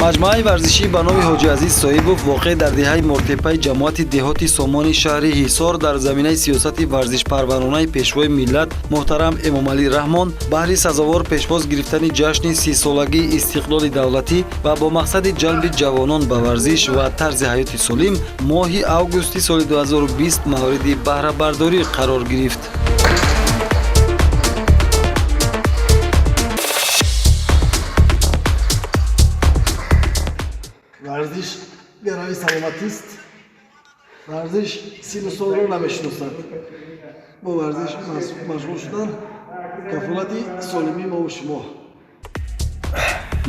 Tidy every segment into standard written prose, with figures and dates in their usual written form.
Маҷмӯаи варзишӣ ба номи Ҳоҷи Азиз Соҳибов воқеъ дар деҳаи Мортепаи ҷамоати деҳоти Сомони шаҳри Ҳисор дар заминаи сиёсати варзишпарваронаи пешвои миллат муҳтарам Эмомалӣ Раҳмон баҳри сазовор пешвоз гирифтани ҷашни 30-солагии истиқлоли давлатӣ ва бо мақсади ҷалби ҷавонон ба варзиш ва тарзи ҳаёти солим моҳи августи соли 2020 мавриди баҳрабардорӣ қарор гирифт. Варзиш гарави саломатист. Варзиш сину солро намешиносад. Бо варзиш машғул шудан кафолати солимии мову шумо.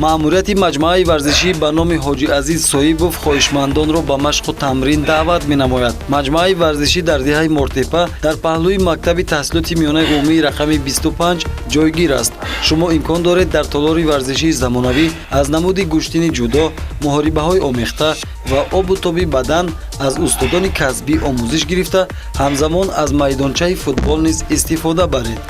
Маъмурияти маҷмӯаи варзишӣ ба номи Ҳоҷи Азиз Соҳибов хоҳишмандонро ба машқу тамрин даъват менамояд. Маҷмӯаи варзишӣ дар деҳаи Мортепа дар паҳлӯи мактаби таҳсилоти миёнаи умумии рақами 25 ҷойгир аст. Шумо имкон доред дар толори варзишии замонавӣ аз намуди гӯштини ҷудо, муҳорибаҳои омехта ва обу тоби бадан аз устодони касбӣ омӯзиш гирифта, ҳамзамон аз майдончаи футбол низ истифода баред.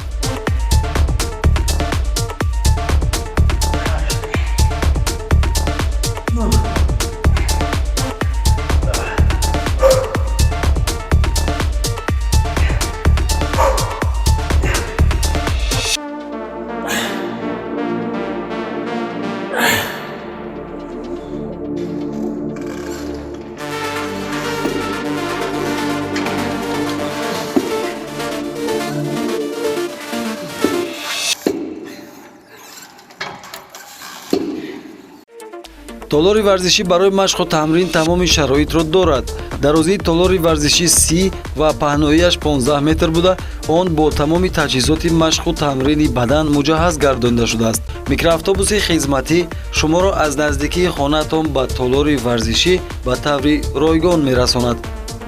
Толори варзишӣ барои машқу тамрин тамоми шароитро дорад. Дарозии толори варзишӣ 30 ва паҳноияш 15 метр буда, он бо тамоми таҷҳизоти машқу тамрини бадан муҷаҳҳаз гардонида шудааст. Микроавтобуси хизматӣ шуморо аз наздикии хонаатон ба толори варзишӣ ба таври ройгон мерасонад.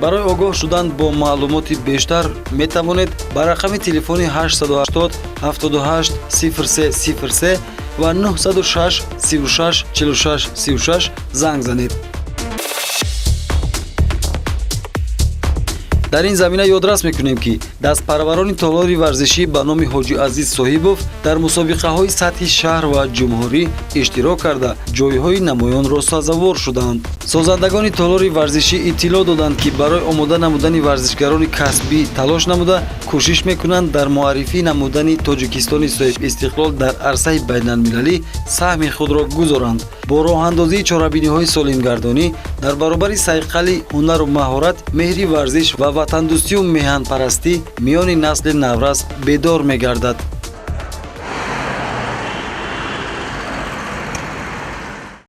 Барои огоҳ шудан бо маълумоти бештар метавонед ба рақами телефони 880 78 03 03 ва 906 36 46 36 занг занед. Дар ин замина ёдрас мекунем, ки дастпарварони толори варзишӣ ба номи Ҳоҷи Азиз Соҳибов дар мусобиқаҳои сатҳи шаҳр ва ҷумҳурӣ иштирок карда, ҷойҳои намоёнро сазовор шуданд. Созандагони толори варзишӣ иттилоъ доданд, ки барои омода намудани варзишгарони касбӣ талош намуда, кӯшиш мекунанд дар муаррифӣ намудани Тоҷикистони соҳибистиқлол дар арсаи байналмилалӣ саҳми худро гузоранд. Бо роҳандозии чорабиниҳои солимгардонӣ дар баробари сайқали ҳунару маҳорат, меҳри варзиш ва ватандӯстию меҳанпарастӣ миёни насли наврас бедор мегардад.